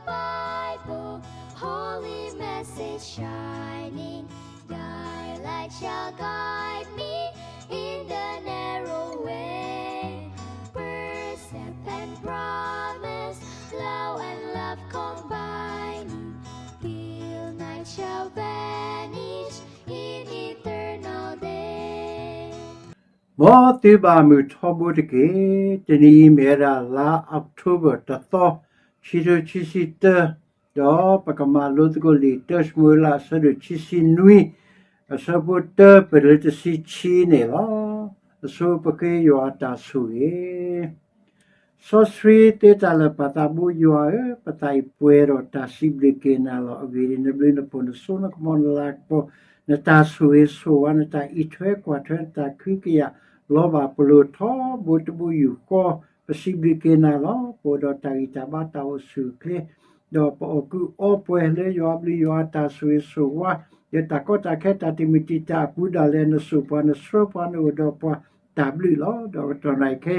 Bible, holy message shining, thy light shall guide me in the narrow way. Precept and promise, law and love combining, till night shall vanish in eternal day. မ်သုဘၣ်မုာ်ထီဘိတက့ၢ်. တနံၤအံၤမ့ၢ်ဝဲဒၣ်လါ October တသီ, ခံထိခံဆံတၢ, ဒီးပကမၤလိသကိးလံာ်တၢၡမူၤအ့လး အဆၢဒိၣ်ခံဆံနွံ, အဆၢဖိတၢ ပလၢတဆံခံန့ၣ်လီၤ. အဆိပဃ့ယွၤအတၢ်ဆိၣ်ဂ့ၤ စီဆှံသ့တၢ်လၢာ်ပၢ်သးဘိယွၤဧၢ, ပသးအံၤပှဲၤဒီးတၢ်စံးဘျုးက့ၤနၤလီၤ. အဂ့ၢ်ဒ်အံၤ, နဘျုးနဖှိၣ်နစိနကမီၤနလၤကပီၤ နတၢ်ဆိၣ်ဂ့ၤဆိၣ်ဝါ နတၢ်အံးထွဲကွၢ်ထွဲ နတၢ်ကဟုကယာ် လီၤဘၣ်ပလိာ်ထီဘိတဘိယူၢ်ဃီ, ပစံးဘျုးက့ၤနၤလီၤ. ပအိၣ်ဒီးတၢ်ဂံၢ်တၢ်ဘါတၢ်အိၣ်ဆူၣ်အိၣ်ချ့, ဒီးပအီၣ်ကုးအီပှဲၤလၢယွၤအဘျုးယွၤအတၢ်ဆိၣ်ဂ့ၤဆိၣ်ဝါ, ဒီးတၢ်ကီတၢ်ခဲတၢ်တံာ်မုၢ်တံာ်တာ်အပူၤဒၣ်လဲာ် နစိာ်ပှၤနဆှၢပှၤနအိၣ်ဒီးပှၤတၢ်ဘျုးလီၤ. ဒီးကတီၢ်နၣ်ရံၣ်ခဲ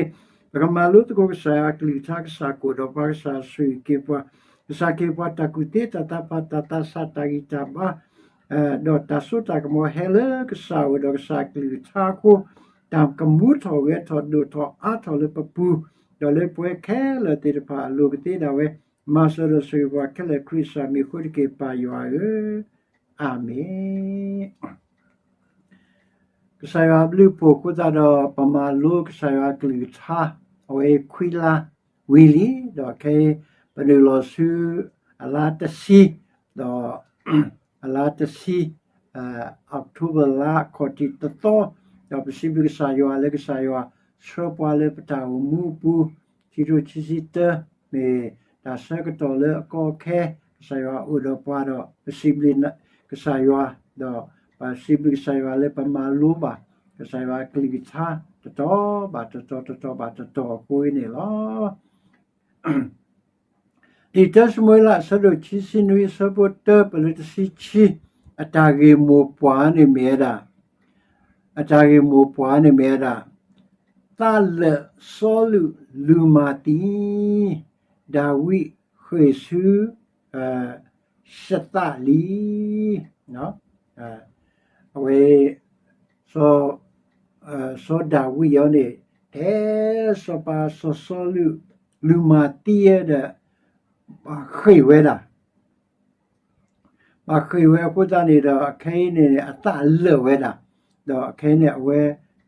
အံၤ ပကမၤလိသကိးကစၢ်ယွၤအကလုၢ်ကထါ, ကစၢ်ကအိၣ်ဒီးပှၤ, ကစၢ်ဆိၣ်ဂ့ၤက့ၤပှၤ, ကစၢ်ကဟ့ၣ်ပှၤတၢ်ကူၣ်သ့တၢ်သးဖးတၢ်သးဆးတၢ်ဂံၢ်တၢ်ဘါ ဒီးတၢ်စိတၢ်ကမီၤဟဲလၢကစၢ်အအိၣ်ဒီးကစၢ်အကလုၢ်ကထါအဃိ, တၢ်ကမူထီၣ်ဂဲၤထီၣ်ဒိၣ်ထီၣ်အါထီၣ်လၢပပူၤ, ဒီးလၢပဝဲခဲလၢာ်သ့ၣ်တဖၣ်အလိၤကသ့ဒၣ်ဝဲ, မၤစၢၤဒီးဆိၣ်ဂ့ၤပှၤခဲလၢာ်ခရံာ်ကစၢ်မံၤအဃိတက့ၢ် ပၢ်ယွၤဧၢ, အၤမ့ၣ်. ကစၢ်ယွၤအဘျုးအဖှိၣ်အဃိသတးဒီး ပမၤလိကစၢ်ယွၤအကလုၢ်ကထါ အဝဲအံၤခွံလါဝံၤလံ, ဒီးခဲအံၤ ပနုာ်လီၤဆူအလါတဆံ, ဒီး အလါတဆံ, October လါခီၣ်ထံးတသီ, ဒီးပစံးဘျုးကစၢ်ယွၤလၢကစၢ်ယွၤဆှၢပှၤလၢပတၢ်အိၣ်မူအပူၤ, ခံထိခံဆံတၢ မ့ၢ်တၢ်ဆၢကတီၢ်လၢအကီအခဲ, ကစၢ်ယွၤအိၣ်ဒီးပှၤဒီး ပစံးဘျုးကစၢ်ယွၤ, ဒီးပစံးဘျုးကစၢ်ယွၤလၢပမၤလိဘၣ် ကစၢ်ယွၤအကလုၢ်ကထါ တတီၤဘၣ်တတီၤ တတီၤဘၣ်တတီၤအဃိန့ၣ်လီၤ. လံာ်တၢၡမူၤအ့လး အဆၢဒိၣ်ခံဆံနွံ အဆၢဖိတၢ ပလၢတဆံခံ, အတၢ်ဂ့ၢ်မိၢ်ပှၢ်န့ၣ်မ့ၢ်ဝဲဒၣ်, အတၢ်ဂ့ၢ်မိၢ်ပှၢ်န့ၣ်မ့ၢ်ဝဲဒၣ်, သးလၢာ်စီလူးလူၤမၤသံ, ဒၤဝံးဃ့ၢ်ဆူ သးလံ. အဝဲ စီၤဒၤဝံးအံၤန့ၣ် ထဲစီၤပၤစီၤစီလူး လူၤမၤသံဝဲဒီး ဘၣ်ဃ့ၢ်ဝဲဒၣ်, ဘၣ်ဃ့ၢ်ဝဲအဃိသတးန့ၣ်ဒီး အခဲအံၤန့ၣ်န့ၣ် အသးလၢာ်ဝဲဒၣ်, ဒီးအခဲအံၤန့ၣ် အဝဲ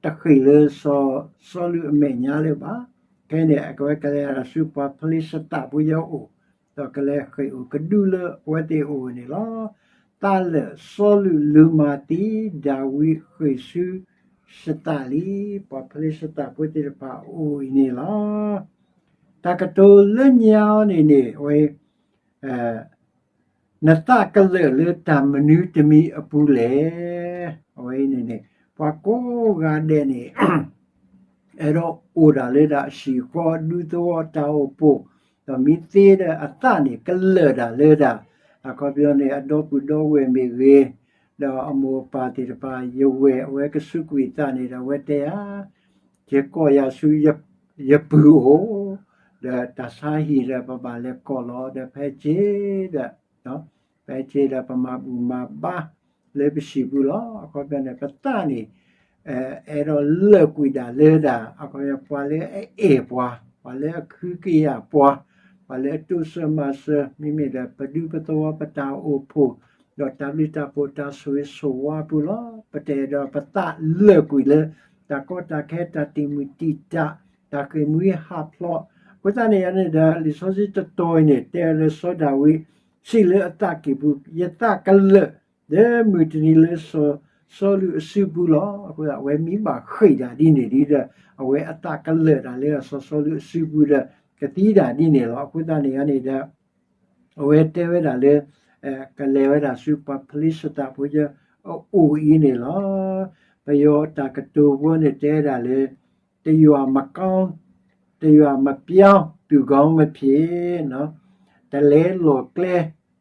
တဃ့ၢ်လၢစီၤစီလူးအမဲာ်ညါလၢၤဘၣ်. ခဲအံၤန့ၣ် အဝဲကလဲၤဒၣ်ဆူပှၤဖလံးစတးဖိအအိၣ်, ဒီးကလဲၤဃ့ၢ်အိၣ်ကဒုလၢအဝဲသ့ၣ်အအိၣ်န့ၣ်လီၤ. သးလၢာ်စီလူးလူၤမၤသံ, ဒၤဝံးဃ့ၢ်ဆူ သးလံ, ပှၤဖလံးစတးဖိသ့ၣ်တဖၣ်အအိၣ်အံၤန့ၣ်လီၤ. တၢ်ကတိၤလၢညါအံၤန့ၣ်န့ၣ် အဝဲ နသးကလၢာ်လၢတၢ်မနုၤတမံၤအပူၤလဲၣ်. အဝဲအံၤန့ၣ်န့ၣ် ပှၤကိးဂၤဒဲးန့ၣ် အဲၣ်ဒိးအိၣ်ဒၣ်လၢဒၣ်အဟံၣ်ဃီ ဒူသဝီတၢ်အိၣ်ဖှိၣ်, ဒီးမ့ၢ်သ့ဒီးအသးန့ၣ် ကလၢာ်ဒၣ်လၢဒၣ် အခီပညီန့ၣ် အဒီပုၢ်ဒီဝဲၢ်မ့ၢ်ဂ့ၤ, ဒီးအမိၢ်အပၢ်သ့ၣ်တဖၣ် ယဝဲၢ်အဝဲကစူးကွံာ်အသးန့ၣ်ဒီး အဝဲတဲဧါ ယကိးယၤဆူယပုၢ်အိၣ်, ဒီးတၢ်ဆါဟံၣ်ဒီးပဘၣ်လဲၤကိးလီၤ ဒီးဖဲက့ၤဒီး ဖဲက့ၤဒီးပမၤဘူၣ်မၤဘါလၢပဟံၣ်ပူၤလီၤ. အခီပညီန့ၣ် ပသးန့ၣ် အဲၣ်ဒိးလၢာ်ကွံာ်ဒၣ်လၢဒၣ် အခီပညီ ပှၤလၢအအဲၣ်ပှၤ, ပှၤလၢအကဟုကယာ်ပှၤ, ပှၤလၢအတိစၢၤမၤစၢၤ မ့မ့ၢ်ဒီးပဒူပသဝီပတၢ်အိၣ်ဖှိၣ်, ဒီးတၢ်ဘျုးတၢ်ဖှိၣ်တၢ်ဆိၣ်ဂ့ၤဆိၣ်ဝါအပူၤလီၤ. ပတအဲၣ်ဒိးပသးလၢာ်ကွံာ်လၢ တၢ်ကီတၢ်ခဲတၢ်တံာ်မုၢ်တံာ်တာ်, တၢ်ဃ့ၢ်မှံဟးဖျိး, အဃိသတးန့ၣ်န့ၣ်ဒီး လံာ်စီဆှံတတီၤအံၤန့ၣ် တဲလၢစီၤဒၤဝံး စံးလၢအသးကံၢ်ပူၤ ယသးကလၢာ် လၢမုၢ်တနံၤလၢစီၤစီလူးအစုပူၤလီၤ. အဃိသတး အဝဲမ့ၢ်ဘၣ်ဃ့ၢ်ဒၣ်ဒ်န့ၣ်ဒီး အဝဲအသးကလၢာ်ဒၣ်လၢစီၤစီလူးအစုပူၤဒီး ကသံဒၣ်ဒ်န့ၣ်လီၤ. အဃိသတးန့ၣ်န့ၣ်ဒီး အဝဲတဲဝဲဒၣ်လၢ ကလဲၤဝဲဒၣ်ဆူပှၤဖလံးစတးဖိအအိၣ်အံၤန့ၣ်လီၤ. ပယီၤတၢ်ကတိၤဖိန့ၣ်တဲဒၣ်လၢ တရွၣ်မကောင်း တရွၣ်မပြောင်း သူကောင်းမဖြစ်, တလဲလီၤကျဲ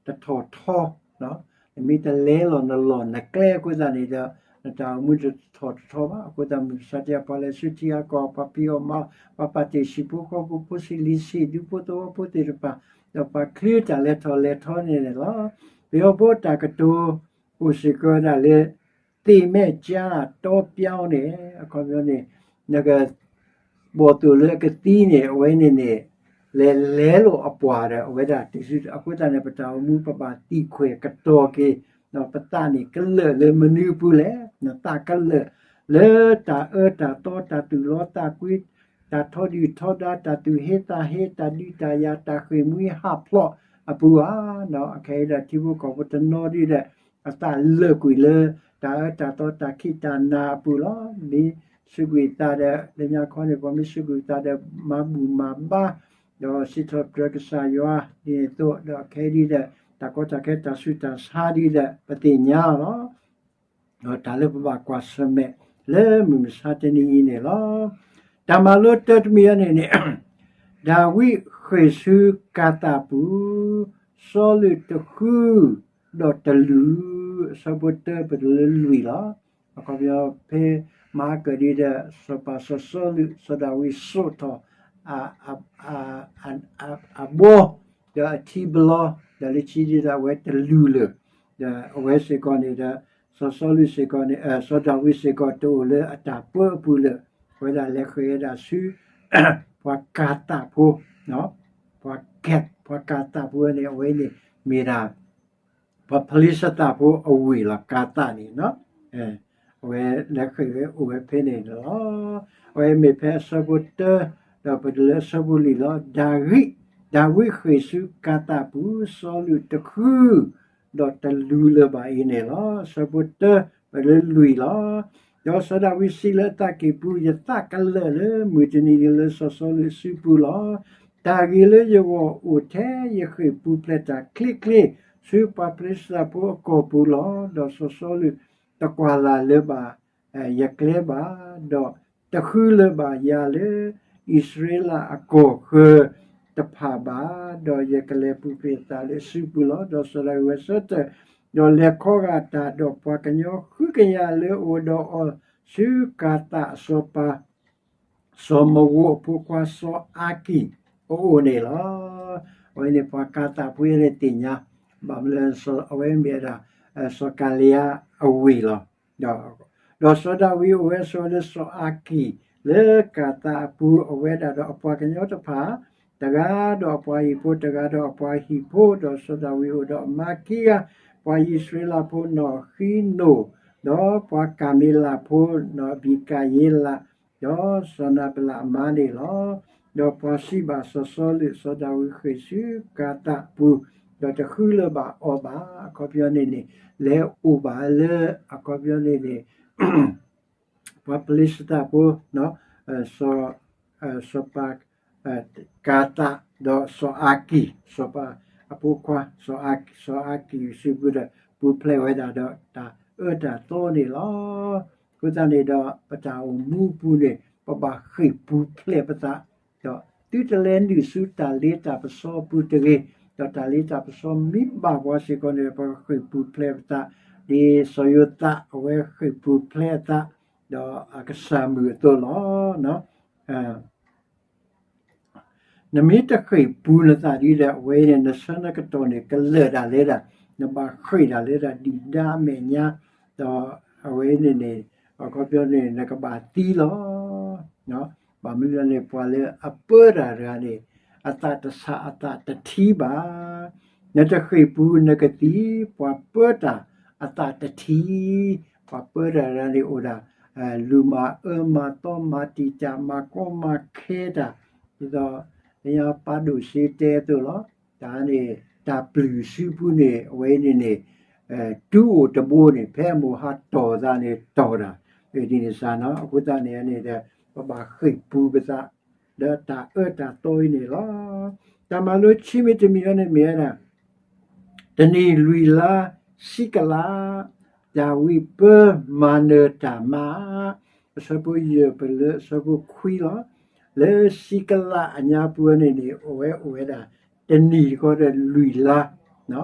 တထီၣ်ထီ, နမ့ၢ်တလဲလီၤနလီၢ်နကျဲအဃိသတးန့ၣ်ဒီး နတၢ်အိၣ်မူတထီၣ်တထီဘၣ်. အဃိသတးမုၢ်မဆါတနံၤ ပှၤလဲၤဆူထံဂၤကီၢ်, ပှၤဖံးအီၣ်မၤအီၣ်, ပှၤပာ်တ့ၢ်ဆံးဖိဃီဖိ, ဖိဆံးလံၤဆံး, ဒူဖိသဝီဖိသ့ၣ်တဖၣ်, ဒီးပှၤချုးတၢ်လဲၤထီၣ်လဲၤထီန့ၣ်န့ၣ်လီၤ. ပယီၤဖိတၢ်ကတိၤအိၣ်စ့ၢ်ကီးဝဲဒၣ်လၢ သ့ၣ်မဲာ်ကၠါတီပျီန့ၣ် အခီပညီန့ၣ် နက ဘီၣ်သိၣ်လၢအကသံန့ၣ် အဝဲန့ၣ်န့ၣ် လဲၤလဲလိာ်အပှၤဒီး အဝဲဒၣ်တစု အဃိသတးန့ၣ် ပတၢ်အိၣ်မူပဘၣ်သံခွဲးကတီၤက့ၤ, ပသးန့ၣ်ကလၢာ်လၢမနုၤအပူၤလဲၣ်, နသးကလၢာ်လၢတၢ်အၢတၢ်သီ တၢ်သူၣ်လီသးကွံ, တၢ်ထီဒုၣ်ထီဒါ, တၢ်သူၣ်ဟ့သးဟ့, တၢ်ဒုးတၢ်ယၤ, တၢ်ဃ့ၢ်မှံဟးဖျိးအပူၤဧါ. အခဲအံၤဒီးထံဖိကီၢ်ဖိတနီၤဒုဒီး အသးလၢာ်ကွံာ်လၢ တၢ်အၢတၢ်သီ တၢ်ခံးတၢ်နၤအပူၤလီၤ. မ့ၢ်စူးကွံာ်သးဒီး လၢညါခီန့ၣ် ပှၤမ့ၢ်စူးကွံာ်သးဒီး မၤဘူၣ်မၤဘါ, ဒီးစံးထီၣ်ပတြၢၤကစၢ်ယွၤဒ်န့ၣ်အသိး ဒီးအခဲအံၤဒုဒီး တၢ်ကီတၢ်ခဲ တၢ်ဆူးတၢ်ဆါဒုဒီး ပသ့ၣ်ညါလီၤ. ဒီးတၢ်လၢပဘၣ်ကွၢ်ဆၢၣ်မဲာ်လၢမုၢ်မဆါတနံၤအံၤန့ၣ်လီၤ. တၢ်မၤလိတၢတမံၤအံၤန့ၣ်န့ၣ် ဒၤဝံးဃ့ၢ်ဆူကၤသးပူၤ, စီၤလူးတဃု ဒီးတလူၤ, အဆၢဖိတၢပတုၤလၢလွံၢ်လီၤ. အခီပညီဖဲမၤကၢၣ်ဒ်ဒီး စီၤပၤစီၤစီလူး စီၤဒၤဝံးစိာ်ထီၣ် အဘီ ဒီးအထံဘျီ ဒီးလၢခံဒ်ဒီးအဝဲတလူၤလၢာ်, ဒီးအဝဲစ့ၢ်ကီးန့ၣ်ဒီး စီၤစီလူးစ့ၢ်ကီးန့ၣ် စီၤဒၤဝံးစ့ၢ်ကီးတအိၣ်လၢအတၢ်ပၢအပူၤလၢာ်, အဝဲဒၣ်လဲၤဃ့ၢ်ဝဲဒၣ်ဆူ ပှၤကၤသးဖိ ပှၤကဲ ပှၤကၤသးဖိန့ၣ် အဝဲန့ၣ်မ့ၢ်ဒၣ် ပှၤဖလံးစတံဖိအဝ့ၢ်လီၤ ကၤသးန့ၣ်, အဝဲလဲၤဃ့ၢ်ဝဲအိၣ်ဝဲဖဲန့ၣ်လီၤ. အဝဲမ့ၢ်ဖဲအဆၢဖိတၢ ဒီးပတုၤလၢအဆၢဖိလွံၢ်လီၤ. ဒၤဝံး, ဒၤဝံးဃ့ၢ်ဆူကၤသးပူၤ, စီၤလူးတဃု ဒီးတလူၤလၢၤဘၣ်အံၤန့ၣ်လီၤ. အဆၢဖိတၢ ပတုၤလၢလွံၢ်လီၤ. ဒီးစီၤဒၤဝံးစံးလၢအသးကံၢ်ပူၤ, ယသးကလၢာ်လၢမုၢ်တနံၤန့ၣ်လၢစီၤစီလူးအစုပူၤလီၤ. တၢ်ဂ့ၤလၢယဂီၢ်အိၣ်ထဲယဃ့ၢ်ပူၤဖျဲးတၢ်ချ့ချ့ ဆူပှၤဖလံးစတံဖိအကီၢ်ပူၤလီၤ. ဒီးစီၤစီလူးတကွၢ်လၢ်လၢၤဘၣ် ယကျဲဘၣ်, ဒီးတဃုလၢၤဘၣ်ယၤလၢ အံၣ်စရ့လးအကီၢ်ဃၢၤတဖၣ်ဘၣ်, ဒီးယကလဲၤပူၤဖျဲးသးလၢအစုပူၤလီၤ. ဒီးစီၤဒၤဝံးဝဲဆၢထၢၣ်, ဒီးလဲၤခီဂာ်တၢ်ဒီးပှၤကညီဃုကယၤလၢအအိၣ်ဒီးအီၤဆူကၤသးအစီၤပၤ စီၤမဝိအဖိခွါစီၤအၤကံၢ်အအိၣ်န့ၣ်လီၤ. အဝဲန့ၣ်ပှၤကၤသးဖိန့ၣ်သ့ၣ်ညါ, ဘၣ်မနုၤအဝဲမ့ၢ်ဝဲဒၣ် စီၤကၤလံယါအဝ့ၢ်လီၤ. ဒီးစီၤဒၤဝံးအိၣ်ဝဲဆိးဝဲလၢစီၤအၤကံၢ် လၢကၤသးအပူၤ အဝဲဒၣ်ဒီးအပှၤကညီတဖၣ် တဂၤဒီးအပှၤဟံၣ်ဖိ တဂၤဒီးအပှၤဟံၣ်ဖိ, ဒီးစီၤဒၤဝံးအိၣ်ဒီးအမါခံဂၤ, ပှၤအံၣ်စရ့လးဖိနီၢ်ဃံနိၣ်, ဒီးပှၤကၤမံလးဖိနီၢ်အဘံကၤယ့လး, ဒီးစီၤနၤဘလးအမါန့ၣ်လီၤ. ဒီးပှၤစံးဘၣ်စီၤစီလူး, စီၤဒၤဝံးဃ့ၢ်ဆူကၤသးအပူၤ, ဒီးတဃုလၢၤဘၣ်အီၤဘၣ်. အခီပညီန့ၣ်န့ၣ် လဲၤအိၣ်ဘၣ်လၢ အခီပညီန့ၣ်န့ၣ် ပှၤဖလံးစတံဖိ စီၤပၤ ကၤသး ဒီးစီၤအၤကံၢ် စီၤပၤအဖိခွါ စီၤအၤကံၢ်စုပူၤဒီး ပူၤဖျဲးဝဲဒၣ်ဒီးတၢ်အၢတၢ်သီန့ၣ်လီၤ. အဃိသတးန့ၣ်ဒီး ပတၢ်အိၣ်မူအပူၤန့ၣ် ပဘၣ်ဃ့ၢ်ပူၤဖျဲးပသး, ဒီးသုတလဲၤနုာ်ဆူတၢ်လ့တၢ်ပစီအပူၤတဂ့ၤ, ဒီးတၢ်လ့တၢ်ပစီမ့ၢ်ဘၣ်ပှၤစ့ၢ်ကီးန့ၣ် ပဃ့ၢ်ပူၤဖျဲးပသး, ဒ်စီၤယိၤသးအဝဲဃ့ၢ်ပူၤဖျဲးအသး ဒီးအကစၢ်မုၣ်အသိးလီၤ. နမ့ၢ်တဃ့ၢ်ပူၤနသးဒ်ဒီး အဝဲန့ၣ် နဆၢနကတီၢ်န့ၣ် ကလၢာ်ဒၣ်လဲာ်ဒၣ်, နဘၣ်ဃ့ၢ်ဒၣ်လဲာ်ဒၣ် ဒုၣ်ဒါအမဲာ်ညါ, ဒီးအဝဲန့ၣ်န့ၣ် အခီပညီန့ၣ် နကဘၣ်သံလီၤ. ဘၣ်မနုၤလဲၣ်န့ၣ် ပှၤလၢအပၢတၢ်တဂၤန့ၣ် အသးတဆးအသးတထံၣ်ဘၣ်. နတဃ့ၢ်ပူၤနကသံ, ပှၤပၢတၢ်အသးတထံၣ်, ပှၤပၢတၢ်တဂၤန့ၣ်အိၣ်ဒၣ် လူၤမၤအၢမၤသီမၤတံာ်တာ်မၤကီမၤခဲတၢ်, ဒ်သိး လၢညါပၢ်ဒိၣ်စ့တဲအသိးလီၤ. တၢ်န့ၣ် တၢ်ပျုၢ်စုပူၤန့ၣ် အဝဲန့ၣ်န့ၣ် တူအိၣ်တဘိန့ၣ် ဖဲအမိၢ်ဟးတီၢ်သးန့ၣ်တီၢ်တၢ်, ဒ်န့ၣ်စ့ၢ်နီၤ. အဃိသတးန့ၣ်န့ၣ်ဒီး ပဘၣ်ဃ့ၢ်ပူၤပသး လၢတၢ်အၢတၢ်သီအံၤန့ၣ်လီၤ. တၢ်မၤလိခံမံၤတမံၤအံၤန့ၣ်မ့ၢ်ဝဲဒၣ် တနံၣ်လွံၢ်လါ စံကလး, ဒၤဝံးပၢမၤနၢၤတၢ်မၤ, အဆၢဖိယဲၢ်ပတုၤလၢအဆၢဖိခွံလီၤ. လၢစံကလးအညါပူၤန့ၣ်န့ၣ် အဝဲအိၣ်ဝဲဒၣ် တနံၣ်တခီဒီးလွံၢ်လါ,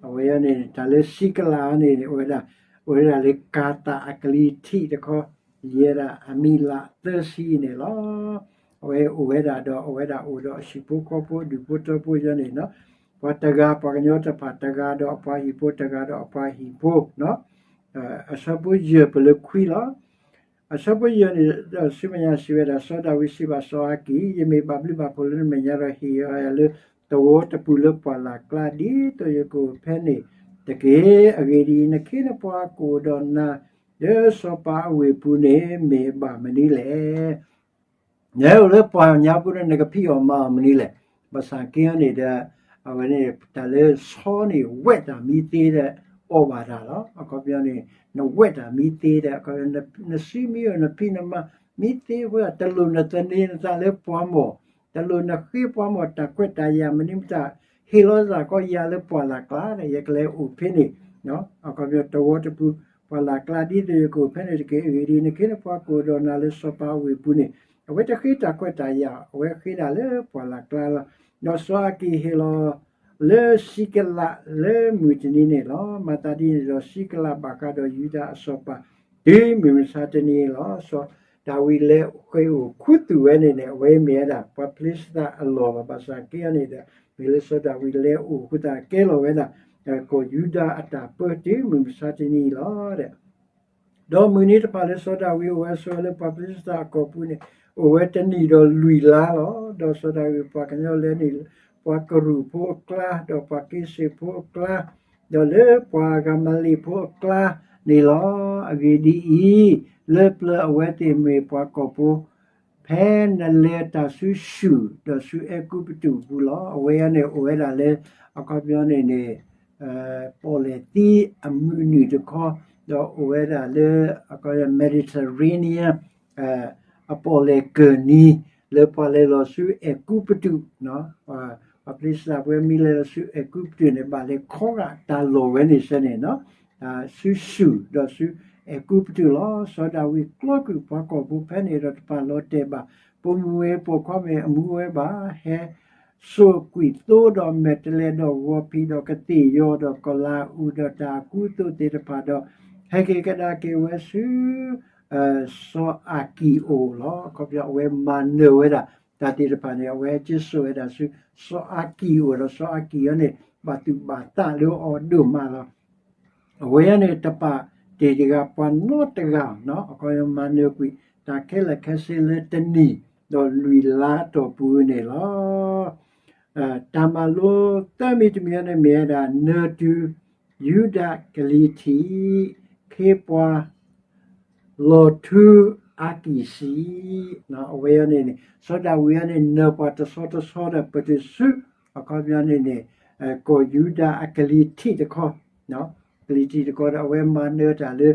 အဝဲန့ၣ် တၢ်လၢစံကလးန့ၣ်န့ၣ် အိၣ်ဝဲဒၣ် အိၣ်ဝဲဒၣ်လၢကၤသးအကလံၤထံးတခီ, ယဲဒၣ်အမံၤလးသၢဆံန့ၣ်လီၤ. အဝဲအိၣ်ဝဲဒၣ်ဒီး အဝဲဒၣ်အိၣ်ဒီးအဟံၣ်ဖိဃီဖိဒူၣ်ဖိထၢဖိယဲန့ၣ်, ပှၤတဂၤပှၤကညီတဖၣ်တဂၤဒီးအပှၤဟံၣ်ဖိတဂၤဒီးအပှၤဟံၣ်ဖိ, အဆၢဖိယဲၢ်ပလၢခွံလီၤ. အဆၢဖိယဲၢ်န့ၣ်ဒီး ဆူမဲာ်ညါစံးဝဲဒၣ်, စီၤဒၤဝံးစံးဘၣ်စီၤအၤကံၣ်, ယမ့ၢ်ဘၣ်ဘျုးဘၣ်ဖှိၣ်လၢနမဲာ်ညါဒီး ဟ့ၣ်ယၤလၢသဝီတပူၤလၢပှၢ်လၢ်ကျါ ဒ်သိးယကအိၣ်ဖဲန့ၣ်တက့ၢ်. အဂ့ၢ်ဒ်အံၤ, နခ့နပှၤကအိၣ်ဒီးနၤလၢစီၤပၤအဝ့ၢ်ပူၤန့ၣ် မ့ၢ်ဘၣ်မနုၤလဲၣ်. နအိၣ်လၢပှၢ်ညါပူၤန့ၣ် နကဖံးအီၣ်မၤအီၣ်မနုၤလဲၣ်. ဘၣ်ဆၣ်က့န့ၣ်ဒီး အဝဲန့ၣ် တၢ်လၢစီၤန့ၣ် ဝဲတၢ်မံသ့ဒီး အီၣ်ဘၣ်တၢ်လီၤ. အခီပညီန့ၣ် နဝဲတၢ်မံသ့ဒီး နစုမံအိၣ် နဖံးနမၤ မံသ့ဝဲ တလိၣ်နသန့ၤနသးလၢပှၤမီၢ်, တလိၣ်နဃ့ပှၤမီၢ်တၢ်ခွဲးတၢ်ယာ်မနုၤမတၤ, ဟ့ၣ်လီၤသးကီယၤလၢပှၢ်လၢ်ကျါဒီး ယကလဲၤအိၣ်ဖဲန့ၣ် အခီပညီသဝီတပူၤ ပှၢ်လၢ်ကျါ ဒ်သိးယကအိၣ်ဖဲန့ၣ်တက့ၢ်. အဂ့ၢ်ဒ်အံၤ, နခ့နပှၤကအိၣ်ဒီးနၤလၢစီၤပၤအဝ့ၢ်ပူၤန့ၣ် အဝဲတဃ့တၢ်ခွဲးတၢ်ယာ်, အဝဲဃ့ဒၣ်လၢပှၢ်လၢ်ကျါလီၤ. ဒီးစီၤအၤကံၣ်ဟ့ၣ်လီၤလၢစံကလးလၢမုၢ်တနံၤန့ၣ်လီၤ. မၤသးဒ်န့ၣ်ဒီး စံကလးဘၣ်ဃးဒီးယူဒၤအစီၤပၤ တုၤမုၢ်မဆါတနံၤလီၤ. စီၤဒၤဝံးလဲၤဃ့ၢ်အိၣ်ခူသူၣ်ဝဲန့ၣ်န့ၣ် အဝဲမ့ၢ်ဝဲဒၣ် ပှၤဖလံးစတံအလီၢ်လီၤ. ဘၣ်ဆၣ်က့အီၤန့ၣ်ဒီး မ့ၢ်လၢစီၤဒၤဝံးလဲၤအိၣ်ဃုာ်သးကဲလီၤဝဲဒၣ် ကီၢ်ယူဒၤအတၢ်ပၢ တုၤမုၢ်မဆါတနံၤလီၤ. ဒီးမုၢ်နံၤတဖၣ်လၢစီၤဒၤဝံးအိၣ်ဝဲဆိးဝဲလၢပှၤဖလံးစတံအကီၢ်ပူၤန့ၣ် အိၣ်ဝဲတနံၣ်ဒီးလွံၢ်လါလီၤ. ဒီးစီၤဒၤဝံးပှၤကညီလဲန့ၣ် ပှၤကရူၢ်ဖိအကျါ, ဒီးပှၤက့စ့ၣ်ဖိအကျါ, ဒီးလၢပှၤဂၤမၤလ့းဖိအကျါန့ၣ်လီၤ. အဂ့ၢ်ဒ်အံၤ, လၢပျၢၤအဝဲသ့ၣ်မ့ၢ်ပှၤကီၢ်ဖိ ဖဲနလဲၤတၢ်ဆူၡူၣ် ဒီးဆူအဲၤကူပတူးအပူၤလီၤ. အဝဲအံၤန့ၣ် အိၣ်ဝဲဒၣ်လၢ အခီပညီန့ၣ်န့ၣ် ပီၣ်လဲၣ်သံအမုၢ်နုာ်တခီ, ဒီးအိၣ်ဝဲဒၣ်လၢ Mediterranean အပီၣ်လဲၣ်ကၢၢ်နံၤ လၢပှၤလဲၤလီၤဆူအဲၤကူပတူး, ပှၤဖလံးစတံဖိမ့ၢ်လဲၤလီၤဆူအဲၤကူပတူးန့ၣ် ဘၣ်လဲၤခီဂာ်တၢ်လီၢ်ဝဲန့ၣ်ဆၢန့ၣ် ဆူၡူၣ်ဒီးဆူအဲၤကူပတူးလီၤ. စီၤဒၤဝံးကျီကွံာ်ပှၤကီၢ်ဖိဖဲန့ၣ်ဒီး တဖၣ်လီၤတဲာ်ဘၣ် ပိာ်မုၣ်ဝဲပိာ်ခွါမ့ၢ်အမူဝဲဘၣ်, ဟဲစိာ်ကွံာ်သိဒီးမဲာ်တဲးလဲးဒီးဂီၤဖံးဒီးကသ့ၣ်ယီၤဒီးကီၤလၤအူဒီးတၢ်အကူအသိးသ့ၣ်တဖၣ်ဒီး ဟဲက့ၤကဒါက့ၤဝဲဆူ စီၤအၤကံၣ်အအိၣ်လီၤ. အခီပညီအဝဲမၤနၢၤဝဲဒၣ် တၢ်သ့ၣ်တဖၣ်န့ၣ် အဝဲဟဲစိာ်ဝဲဒၣ်ဆူ စီၤအၤကံၣ်အအိၣ်ဒီး စီၤအၤကံၣ်အံၤန့ၣ် ဘၣ်သူၣ်ဘၣ်သးလၢအီၤဒိၣ်မးလီၤ. အဝဲအံၤန့ၣ် တပာ်တ့ၢ်တဂၤပှၤနီတဂၤ, အခီပညီမၤနၢၤကွံာ် တၢ်ခဲလၢာ်ခဲဆ့လၢတနံၣ် ဒီးလွံၢ်လါတီၢ်ပူၤန့ၣ်လီၤ. တၢ်မၤလိသၢမံၤတမံၤအံၤန့ၣ်မ့ၢ်ဝဲဒၣ် နၢၤတုၤယူဒၤကလံၤထံး ခ့ပှၤ လီၤထူအၤကံၣ်စံး, အဝဲအံၤန့ၣ်န့ၣ် စီၤဒၤဝံးအံၤန့ၣ် နၢၤပှၤတဆီတဆီဒီး ပတုၤဆူ အခီပညီန့ၣ်န့ၣ် ကီၢ်ယူဒၤအကလံၤထံးတခီ, ကလံၤထံးတခီဒီး အဝဲမၤနၢၤတၢ်လၢ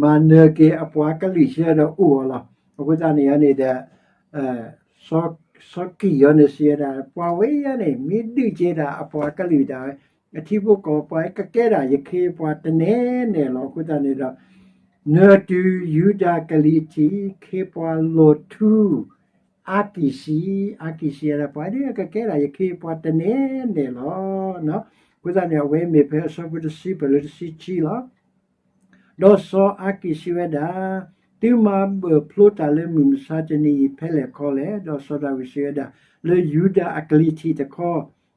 မၤနၢၤက့ၤအပှၤကလုာ်ဆၢဒီးအိၣ်အီၤလီၤ. အဃိသတးန့ၣ်န့ၣ်ဒီး စီၤကံၣ်အံၤန့ၣ်စံးဝဲဒၣ် ပှၤဝဲအံၤန့ၣ် မ့ၢ်ဒုးကဲဒၣ်အပှၤကလုာ်ဒၣ်ဝဲ အထံဖိကီၢ်ဖိ ပှၤကကဲဒၣ်ယခ့ယပှၤတနဲၤနဲၤလီၤ. အဃိသတးန့ၣ်ဒီး နၢၤတုၤယူဒၤကလံၤထံး ခ့ပှၤလီၤထူ အၤကံၣ်စံး, အၤကံၣ်စံးဝဲဒၣ် ပှၤဒ်အကကဲဒၣ်ယခ့ယပှၤတနဲၤနဲၤလီၤ. အဃိသတးန့ၣ် အဝဲမ့ၢ်ဖဲအဆၢဖိတဆံပၢၢ်လၢတဆံခံလီၤ. ဒီးစီၤအၤကံၣ်စံးဝဲဒၣ်, သုမၤဘၢၣ်ဖျိတၢ်လၢမုၢ်မဆါတနံၤအံၤဖဲလဲၣ်ခီလဲၣ်. ဒီးစီၤဒၤဝံးစံးဝဲဒၣ်, လၢယူဒၤအကလံၤထံးတခီ,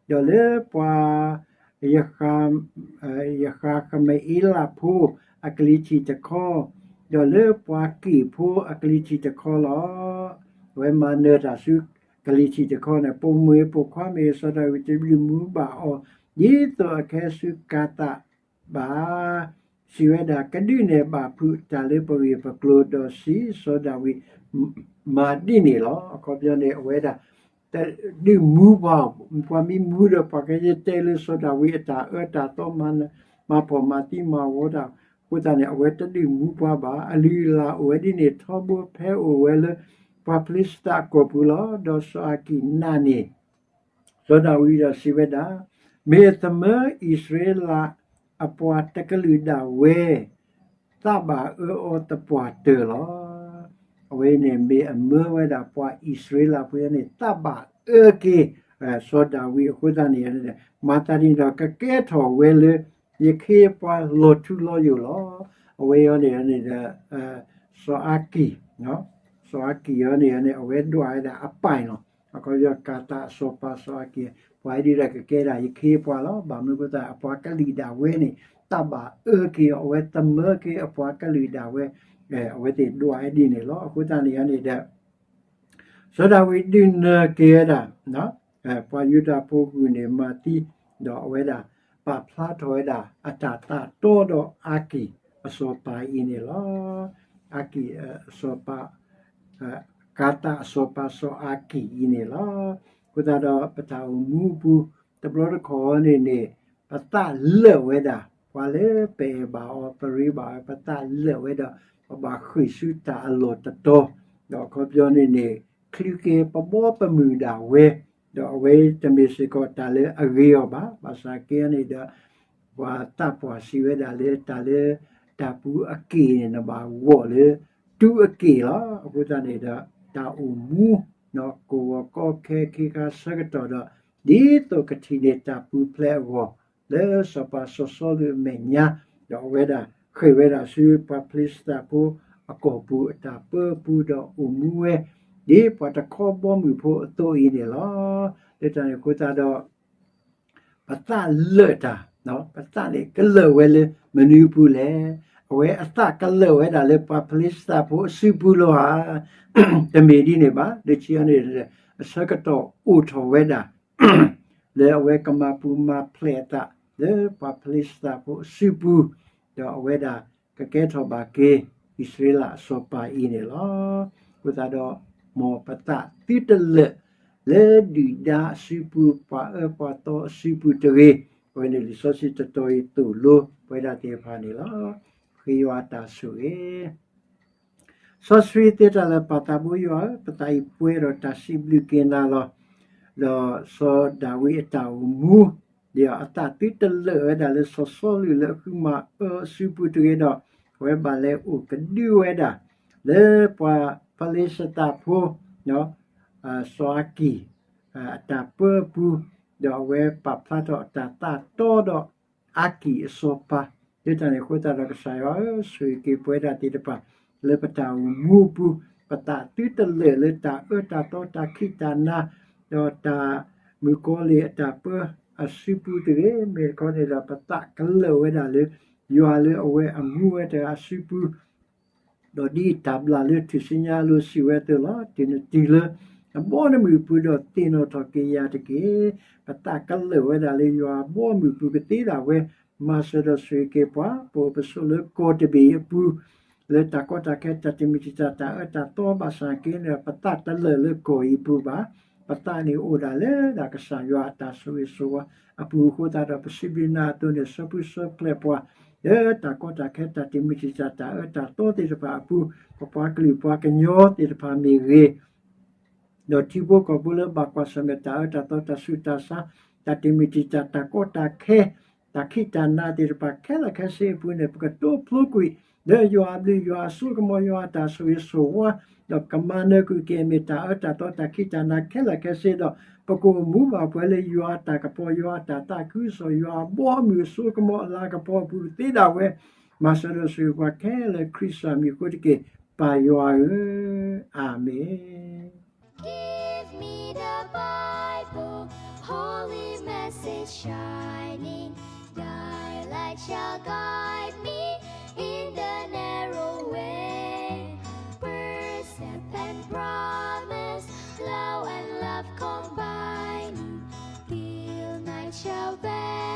ဒီးလၢပှၤ ယဃးဃမအ့လးဖိအကလံၤထံးတခီ, ဒီးလၢပှၤက့ၣ်ဖိအကလံၤထံးတခီလီၤ. အဝဲမၤနၢၤတၢ်ဆူကလံၤထံးတခီန့ၣ် ပိာ်မုၣ်ပိာ်ခွါမ့ၢ်ဂ့ၤ စီၤဒၤဝံးတဒုးမူဘၣ်အီၤ ဒ်သိးအကဟဲဆူကၤသးဘၣ်. စံးဝဲဒၣ် ကဒုးနဲၣ်ဘၣ်ဖုးတၢ်လၢပဂ့ၢ်ပကျိၤ ဒီးစံး စီၤဒၤဝံးမၤဒ်န့ၣ်လီၤ. အခီပညီန့ၣ် အဝဲဒၣ် တဒုးမူဘၣ်, ပှၤမ့ၢ်မူဒီး ပှၤကယဲၢ်တဲလၢစီၤဒၤဝံးအတၢ်အၢတၢ်သီ မၤဖှီၣ်မၤသံမၤဝီတၢ်အဃိသတးန့ၣ် အဝဲတဒုးမူပှၤဘၣ်. အလုၢ်အလၢ်အိၣ်ဝဲဒ်န့ၣ် ထီဘိဖဲအိၣ်ဝဲလၢ ပှၤဖလံးစတံအကီၢ်ပူၤလီၤ. ဒီးစီၤအၤကံၣ်နာ်န့ၢ် စီၤဒၤဝံးဒီးစံးဝဲဒၣ်, မ့ၢ်အသမၢအံၣ်စရ့လးအပှၤတကလုာ်ဒၣ်ဝဲ သးဘၣ်အၢအီၤသပှၢ်တၢၢ်လီၤ. အဝဲန့ၣ် မ့ၢ်အမၢဝဲဒၣ်ပှၤအံၣ်စရ့လးဖိန့ၣ် သးဘၣ်အၢက့ၤ စီၤဒၤဝံးအဃိသတးန့ၣ် မၤသးဒ်န့ၣ်ဒီး ကကဲထီၣ်ဝဲလၢ ယခ့ယပှၤလီၤထူလီၤယိာ်လီၤ. အဝဲအံၤန့ၣ်န့ၣ်ဒီး စီၤအၤကံၣ်, စီၤအၤကံၣ်အံၤန့ၣ်န့ၣ် အဝဲဒွးဝဲဒၣ်အပၢ်လီၤ. အခီပညီကၤသးအစီၤပၤစီၤအၤကံၣ် ပှၤဒ်ဒီးကကဲဒၣ်ယခ့ယပှၤလီၤ. ဘၣ်မနုၤအဃိသတး အပှၤကလုာ်ဒၣ်ဝဲန့ၣ် တၢ်ဘၣ်အၢက့ၤအီၤ အဝဲသမၢက့ၤအပှၤကလုာ်ဒၣ်ဝဲ, အဝဲသ့ၣ်ဒွးဝဲဒ်န့ၣ်လီၤ. အဃိသတးန့ၣ်န့ၣ်ဒီး စီၤဒၤဝံးဒုးနၢၤက့ၤဝဲဒၣ် ပှၤယူဒၤဖိဂုၢ်န့ၣ်မၤသံ, ဒီးအဝဲဒၣ် ပာ်ဖျါထီၣ်ဝဲဒၣ် အတၢ်သးတီဒီးအၤကံၣ်အစီၤပၤအံၤန့ၣ်လီၤ. အၤကံၣ်အစီၤပၤ, ကၤသးအစီၤပၤစီၤအၤကံၣ်အံၤန့ၣ်လီၤ. အဃိသတးဒီးပတၢ်အိၣ်မူအပူၤ တဘျီတခီၣ်န့ၣ်န့ၣ် ပသးလၢာ်ဝဲဒၣ် ပှၤလၢပအဲၣ်ဘၣ်အီၤ ပရ့ဘၣ်အီၤ ပသးလၢာ်ဝဲဒီး ပဘၣ်ဃ့ၢ်ဆူတၢ်အလီၢ်တတီၤ, ဒီးအခီပညီန့ၣ်န့ၣ် ချုးက့ၤပဘီပမုၢ်ဒၣ်ဝဲ, ဒီးအဝဲတမ့ၢ်စ့ၢ်ကီးတၢ်လၢအဂ့ၤအီၤဘၣ်. ဘၣ်ဆၣ်က့န့ၣ်ဒီး ပှၤသးပှၢ်စံးဝဲဒၣ်လၢတၢ်လၢ တၢ်ပူၤအက့ၣ်န့ၣ် နဘၣ်ဂီၢ်လၢ တူအက့ၣ်လီၤ. အဃိသတးန့ၣ်ဒီး တၢ်အိၣ်မူ ကဝီၤကီခဲခ့ခါဆၢကတီၢ်ဒီး ဒ်သိးကထံၣ်န့ၢ်တၢ်ပူၤဖျဲးအဂီၢ် လၢစီၤပၤစီၤစီလူးအမဲာ်ညါ, ဒီးအဝဲဒၣ်ဃ့ၢ်ဝဲဒၣ်ဆူပှၤဖလ့ၡသးဖိအကီၢ်ပူၤအတၢ်ပၢအပူၤ ဒီးအိၣ်မူဝဲ ဒ်ပှၤတခီဘီမုၢ်ဖိအသိးအံၤန့ၣ်လီၤ. လၢတၢ်န့ၣ်အဃိသတးဒီး ပသးလၢာ်တၢ်, ပသးန့ၣ်ကလၢာ်ဝဲလၢမနုၤအပူၤလဲၣ်. အဝဲအသးကလၢာ်ဝဲဒၣ်လၢပှၤဖလ့ၡသးဖိအစုပူၤလီၤဧါ. တမ့ၢ်ဒ်န့ၣ်ဘၣ်. လၢခံန့ၣ် အဆၢကတီၢ်အိၣ်ထီၣ်ဝဲဒၣ် လၢအဝဲကမၤပူၤမၤဖျဲးအသး လၢပှၤဖလ့ၡသးဖိအစုပူၤ, ဒီးအဝဲဒၣ်ကကဲထီၣ်ဘၣ်က့ၤ အံၣ်စရ့လးအစီၤပၤအံၤန့ၣ်လီၤ. အဃိသတးဒီး မ်ပသးသုတလၢာ် လၢဒုၣ်ဒါအစုပူၤ ပှၤအၢပှၤသီအစုပူၤတဂ့ၤ. အဝဲန့ၣ်လံာ်စီဆှံတတီၤအံၤသိၣ်လိပဝဲဒၣ်သ့ၣ်တဖၣ်န့ၣ်လီၤ. ဃ့ယွၤအတၢ်ဆိၣ်ဂ့ၤ စီဆှံသ့တၢ်လၢာ် ပၢ်သးဘိယွၤဧၢ, ပသးအံၤပှဲၤဒီးတၢ်စံးဘျုးက့ၤနၤလီၤ. ဒီးစီၤဒၤဝံးအတၢ်အိၣ်မူ ဒီးအသးသုတလၢာ်ဝဲဒၣ်လၢစီၤစီလူးလၢအဃုမၤအၢအစုပူၤတဂ့ၤဒီး အဝဲဘၣ်လဲၤအိၣ်ကဒုဝဲဒၣ် လၢပှၤဖလ့ၡသးဖိ စီၤအၤကံၣ် အတၢ်ပၢအပူၤ, ဒီးအဝဲပာ်ဖျါထီၣ်တၢ်သးတီဒီးအၤကံၣ်အစီၤပၤ, လၢတၢ်န့ၣ်အဃိသတးဒီး ကစၢ်ယွၤဧၢ, ဆိၣ်ဂ့ၤက့ၤပဝဲဒၣ်သ့ၣ်တဖၣ် လၢပတၢ်အိၣ်မူအပူၤ, ပသးသုတလၢာ်လၢတၢ်အၢတၢ်သီတၢ်ခံးတၢ်နၤ, ဒီးတၢ်မုၣ်ကီၤလံၢ်အတၢ်ပၢအစုပူၤတဂ့ၤ, မ့ၢ်တခီန့ၣ်ဒီး ပသးကလၢာ်ဝဲဒၣ်လၢ ယွၤလၢအဝဲအမူဝဲတဂၤအစုပူၤ ဒီးဒ်တၢ်ဘျၣ်လၢထူၣ်စုညါအလိၤစံးဝဲအသိးလီၤ. တုၤနတုၤလၢအဘီအမုၢ်အပူၤဒီးသ့ၣ်နီၣ်ထီၣ်က့ၤယၤတက့ၢ်. ပသးကလၢာ်ဝဲဒၣ်လၢယွၤအဘီအမုၢ်အပူၤကသ့ဒၣ်ဝဲ, မၤစၢၤဒီးဆိၣ်ဂ့ၤက့ၤပှၤ, ပအိၣ်ပဆိးလၢကီၢ်တဘ့ၣ်အပူၤ လၢတၢ်ကီတၢ်ခဲတၢ်တမုာ်တံာ်တာ်တၢ်အၢတၢ်သီဘၣ်ဆၣ်က့န့ၣ် ပသးတလၢာ်လၢကီၢ်အံၤအပူၤဘၣ်. ပသးန့ၣ်အိၣ်ဒၣ်လၢဒၣ်ကစၢ်ယွၤအတၢ်ဆိၣ်ဂ့ၤဆိၣ်ဝါအပူၤအဃိသတးဒီး ပစံးဘျုးနၤအသိးန့ၣ် ဆှၢဖှူဆှၢဖျဲးပှၤ လၢတၢ်ကီတၢ်ခဲတၢ်တမုာ်တံာ်တာ်တၢ်အၢတၢ်သီသ့ၣ်တဖၣ်အပူၤ, ပပှၤကလုာ်ပှၤကညီသ့ၣ်တဖၣ်မ့ၢ်ဂ့ၤ ဒီးထံဖိကီၢ်ဖိလၢဘၣ်ကွၢ်ဆၢၣ်မဲာ်တၢ်အၢတၢ်သီတၢ်ဆူးတၢ်ဆါ တၢ်တမုာ်တံာ်တာ်တၢ်ကီတၢ်ခဲ တၢ်ခံးတၢ်နၤသ့ၣ်တဖၣ်ခဲလၢာ်ခဲဆ့အပူၤန့ၣ် ပကတိဖျိကွံာ် လၢယွၤအဘျုးယွၤအစိကမီၤယွၤအတၢ်ဆိၣ်ဂ့ၤဆိၣ်ဝါ ဒီးကမၤနၢၤကွံာ်က့ၤအမ့ၢ်တၢ်အၢတၢ်သီတၢ်ခံးတၢ်နၤခဲလၢာ်ခဲဆ့ဒီး ပကအိၣ်မူဘၣ်ပှဲၤလၢယွၤအတၢ်ကပီၤ ယွၤအတၢ်သးခုကစီၣ် ယွၤအဘီအမုၢ်အစိကမီၤအလၤကပီၤအပူၤသ့ဒၣ်ဝဲ မၤစၢၤဒီးဆိၣ်ဂ့ၤပှၤခဲလၢာ်ခရံာ်စၢ်မံၤအဃိတက့ၢ် ပၢ်ယွၤဧၢ, အၤမ့ၣ်. Give me the Bible, holy message shining, thy light shall guide me in the narrow way. Precept and promise, law and love combining, till night shall veil